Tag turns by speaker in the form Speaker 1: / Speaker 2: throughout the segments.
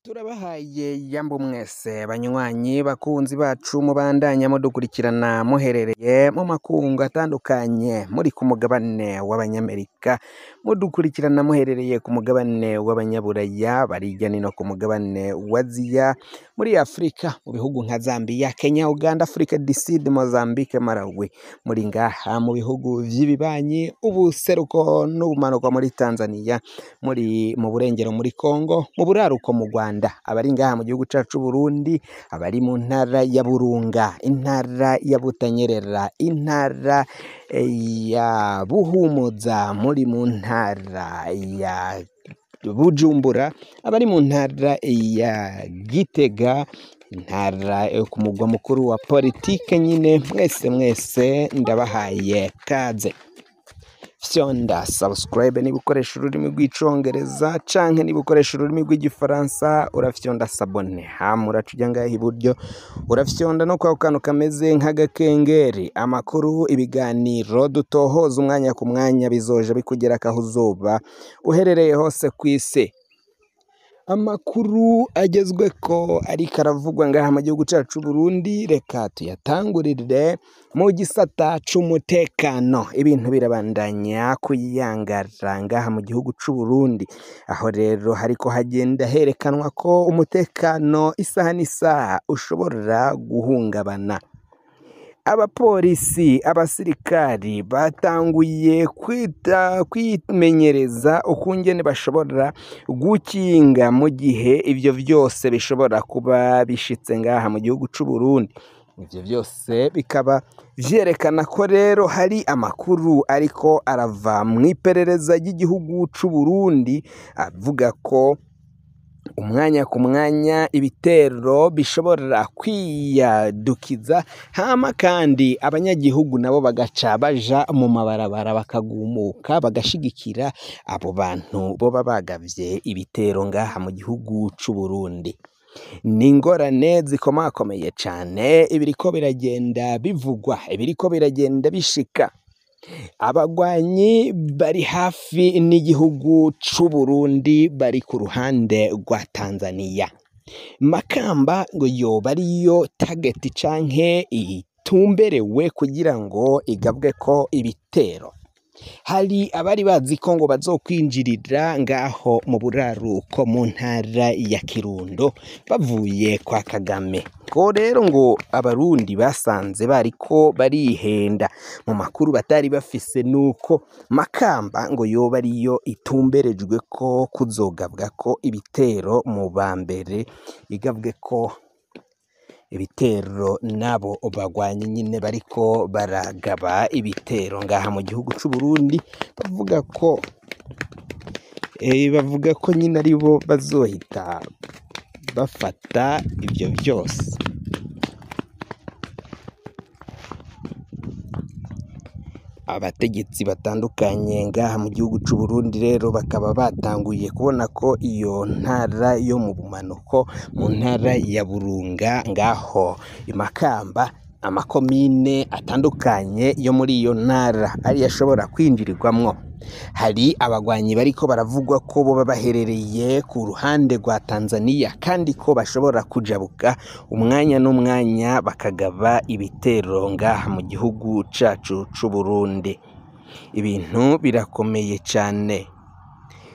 Speaker 1: Turabahaye yambu mwese banywanyi bakunzi bacu mubandanya mudukurikirana muherereye mu makungu atandukanye, muri ku mugabane w'Abanyamerika, mudukurikirana muherereye ku mugabane w'Abanyaburaya, bari hirya no ku mugabane wa Aziya, muri Afurika mu bihugu nka Zambia, Kenya, Uganda, Afrika du Sud, Mozambique, Malawi, muri ngaha mu bihugu vy'ibibanyi, ubuseruko n'ubumanuko muri Tanzania, muri mu burengero muri Congo, mu buraruko mu Rwanda, abari ngaha mu gihugu cacu Burundi, abari mu ntara ya Burunga, intara ya Butanyerera, intara ya Buhumuza, muri mu ntara ya Bujumbura, abari mu ntara ya Gitega, intara yo ku mugwa mukuru wa politike nyine, mwese mwese ndabahaye kaze. Fyonda subscribe niba ukoresha ururimi rw'icongereza canke niba ukoresha ururimi rw'igifaransa urafyonda s'abonner, hama uraca uja ngaha iburyo urafyonda no kwako kantu kameze nk'agakengeri. Amakuru, ibiganiro dutohoza umwanya ku mwanya bizoja bikugerako aho uzoba uherereye hose kw'isi. Amakuru agezweko ariko aravugwa ngaha mu gihugu cacu Burundi, reka tuyatangurire mu gisata c'umutekano. Ibintu birabandanya kuyangara ngaha mu gihugu c'Uburundi, aho rero hariko hagenda herekanwa ko umutekano isaha n'isaha ushobora guhungabana. Abapolisi, abasirikari batanguye kwimenyereza ukungene bashobora gukinga mu gihe ivyo vyose bishobora kuba bishitse ngaha mu gihugu c'Uburundi. Ivyo vyose bikaba vyerekana ko rero hari amakuru ariko arava mw'iperereza ry'igihugu c'Uburundi avuga ko umwanya ku mwanya ibitero bishobora kwiyadukiza, hama kandi abanyagihugu nabo bagaca baja mu mabarabara bakagumuka bagashigikira abo bantu boba bagavye ibitero ngaha mu gihugu c'Uburundi. Ni ingorane zikomakomeye cane ibiriko biragenda bivugwa, ibiriko biragenda bishika. Abagwanyi bari hafi n'igihugu c'Uburundi bari ku ruhande rwa Tanzania. Makamba ngo yoba ariyo target canke itumberewe kugira ngo igabweko ibitero. Hari abari bazi ko ngo bazokwinjirira ngaho mu buraruko mu ntara ya Kirundo bavuye kwa Kagame. Ko rero ngo abarundi basanze bariko barihenda mu makuru batari bafise, nuko Makamba ngo yoba ariyo itumberejwe ko kuzogabwa ko ibitero mu ba mbere, igabwe ko ibitero nabo bagwanyi nyine bariko baragaba ibitero ngaha mu gihugu c'Uburundi, bavuga ko nyine aribo bazohita bafata ivyo vyose. Abategetsi batandukanye ngaha mu gihugu c'Uburundi rero bakaba batanguye kubona ko iyo ntara yo mu bumanuko mu ntara ya Burunga ngaho Imakamba, amakomine atandukanye yo muri iyo ntara ariyo ashobora kwinjirirwamwo. Hari abagwanyi bariko baravugwa ko boba baherereye ku ruhande rwa Tanzania kandi ko bashobora kujabuka umwanya n'umwanya bakagaba ibitero ngaha mu gihugu cacu c'Uburundi. Ibintu birakomeye cane.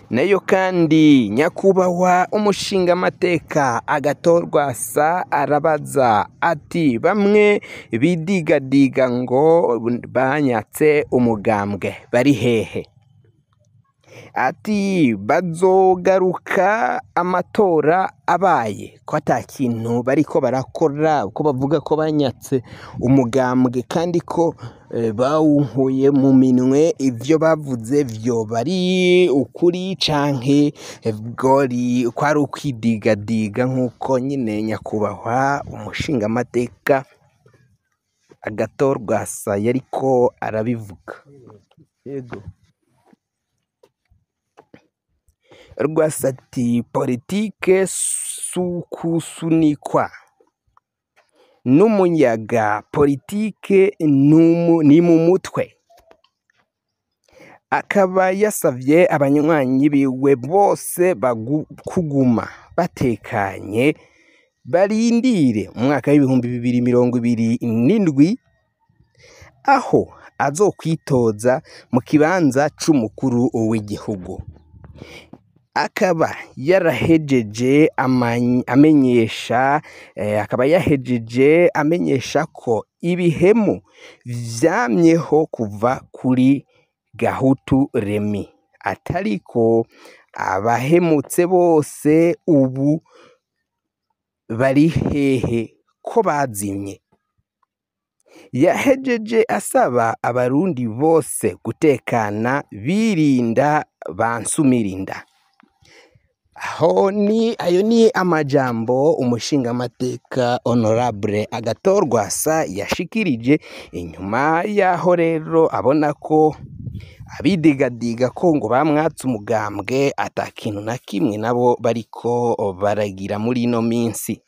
Speaker 1: Nayo kandi nyakubahwa umushingamateka Agathon Rwasa arabaza ati bamwe bidigadiga ngo banyatse umugambwe bari hehe? Ati bazogaruka amatora abaye ko ata kintu bariko barakora, ko bavuga ko banyatse umugambwe kandi ko bawunkuye mu minwe, ivyo bavuze vyoba ari ukuri canke bwori kwari ukwidigadiga nk'uko nyine nyakubahwa umushingamateka Agathon Rwasa yariko arabivuga. Yego. Rwasa ati politike sukusunikwa n'umuyaga, politike ni mu mutwe. Akaba yasavye abanywanyi biwe bose kuguma batekanye barindire umwaka w'2027 aho azokwitoza mu kibanza c'umukuru w'igihugu. Akaba yarahejeje amenyesha akaba yahejeje amenyesha ko ibihemu vyamyeho kuva kuri Gahutu Remi, atariko abahemutse bose ubu bari hehe ko bazimye. Yahejeje asaba abarundi bose gutekana birinda bansumirinda. Aho ni ayo ni amajambo umushingamateka Honorable Agathon Rwasa yashikirije inyuma yaho rero abona ko abidigadiga ko ngo bamwatse umugambwe ata kintu na kimwe nabo bariko baragira muri ino minsi.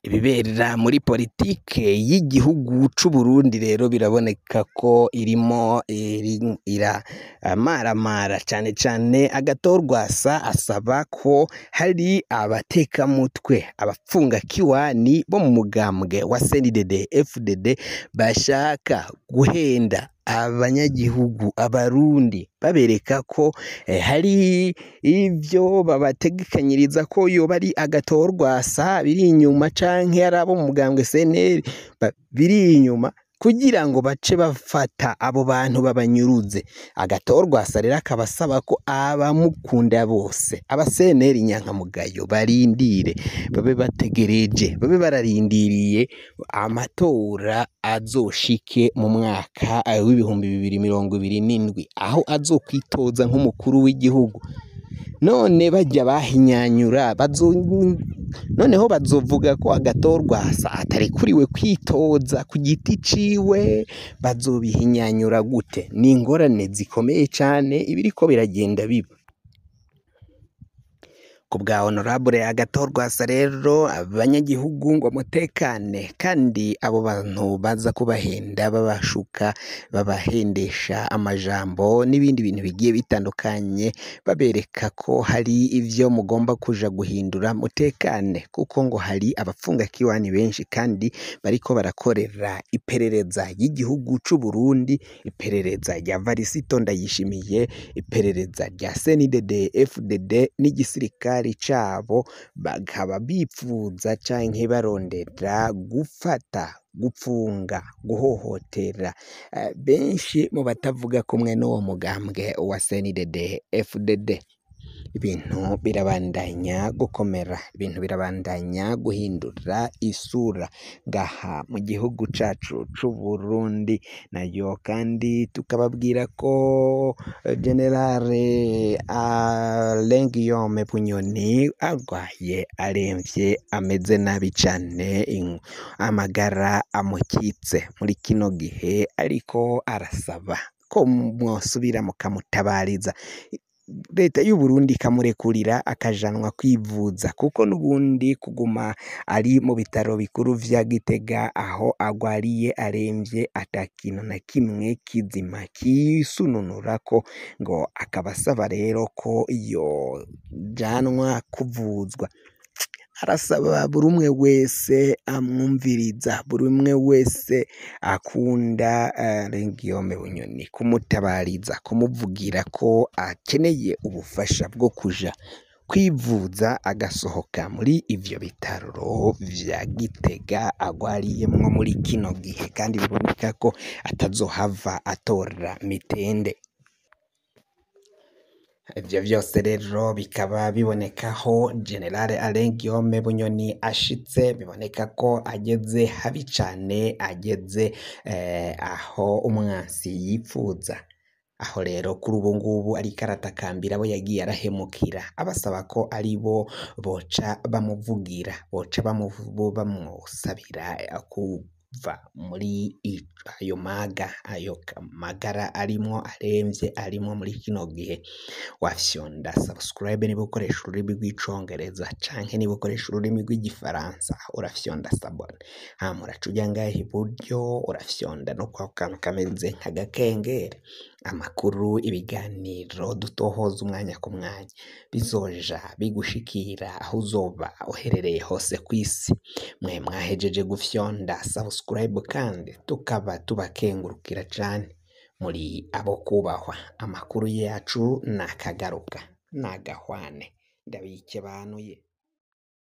Speaker 1: Ibibera muri politike y'igihugu c'Uburundi rero biraboneka ko irimo iramaramara cane cane. Agathon Rwasa asaba ko hari abatekamutwe, abapfunga kiwani bo mu mugambwe wa CNDD FDD bashaka guhenda abanyagihugu, abarundi, babereka ko hari ivyo babategekanyiriza ko yoba ari Agathon Rwasa biri inyuma canke ari abo mu mugambwe CNL biri inyuma kugira ngo bace bafata abo bantu babanyuruze. Agathon Rwasa rero akaba asaba ko abamukunda bose, aba CNL inyankamugayo, barindire, babe bategereje, babe bararindiriye amatora azoshike mu mwaka w'2027 aho azokwitoza nk'umukuru w'igihugu. None barya bahinyanyura noneho bazovuga ko Agathon Rwasa atarekuriwe kwitoza ku giti ciwe, bazobihinyanyura gute? Ni ingorane zikomeye cane ibiriko biragenda biba. Ku bwa Honorable Agathon Rwasa rero, abanyagihugu ngo mutekane, kandi abo bantu baza kubahenda, babashuka, babahendesha amajambo n'ibindi bintu bigiye bitandukanye, babereka ko hari ivyo mugomba kuja guhindura, mutekane kuko ngo hari abapfunga kiwani benshi kandi bariko barakorera iperereza y'igihugu c'Uburundi, iperereza rya Varisito Ndayishimiye, iperereza rya CNDD FDD n'igisirikare cabo, bakaba bipfuza canke barondera gufata, gupfunga, guhohotera benshi mu batavuga kumwe n'uwo mugambwe wa CNDD FDD. Ibintu birabandanya gukomera, ibintu birabandanya guhindura isura ngaha mu gihugu cacu c'Uburundi. Nayo kandi tukababwira ko Generale Alain Guillaume Bunyoni arwaye, aremvye, ameze nabi cane, amagara amukitse muri kino gihe, ariko arasaba ko mwosubira mukamutabariza, leta y'Uburundi ikamurekurira akajanwa kwivuza, kuko n'ubundi kuguma ari mu bitaro bikuru vya Gitega aho agwariye aremvye ata kintu na kimwe kizima kisununurako, ngo akaba asaba rero ko yojanwa kuvuzwa. Arasaba buri umwe wese amwumviriza, buri umwe wese akunda Alain Guillaume Bunyoni kumutabariza, kumuvugira ko akeneye ubufasha bwo kuja kwivuza agasohoka muri ivyo bitaro vya Gitega agwariyemwo muri kino gihe, kandi biboneka ko atazohava atora mitende. Ivyo vyose rero bikaba bibonekaho General Alain Guillaume Bunyoni ashitse, biboneka ko ageze habi cane, ageze aho umwansi yipfuza. Aho rero kuri ubu ngubu ariko aratakambira abo yagiye arahemukira, abasaba ko ari bo boca bamuvugira, boca bamusabira kuva muri ayo maga, ayo magara arimwo aremvye arimwo muri kino gihe. Wafyonda subscribe niba ukoresha ururimi rw'icongereza canke niba ukoresha ururimi rw'igifaransa urafyonda s'abonner, hama uraca uja ngaha iburyo urafyonda no kwa kantu kameze nk'agakengeri, Amakuru, ibiganiro dutohoza umwanya ku mwanya bizoja bigushikira aho uzoba uherereye hose kw'isi. Mwe mwahejeje gufyonda subscribe kandi tukaba tubakengurukira cane, muri abo kubahwa. Amakuru yacu nakagaruka nagahwane, ndabikebanuye.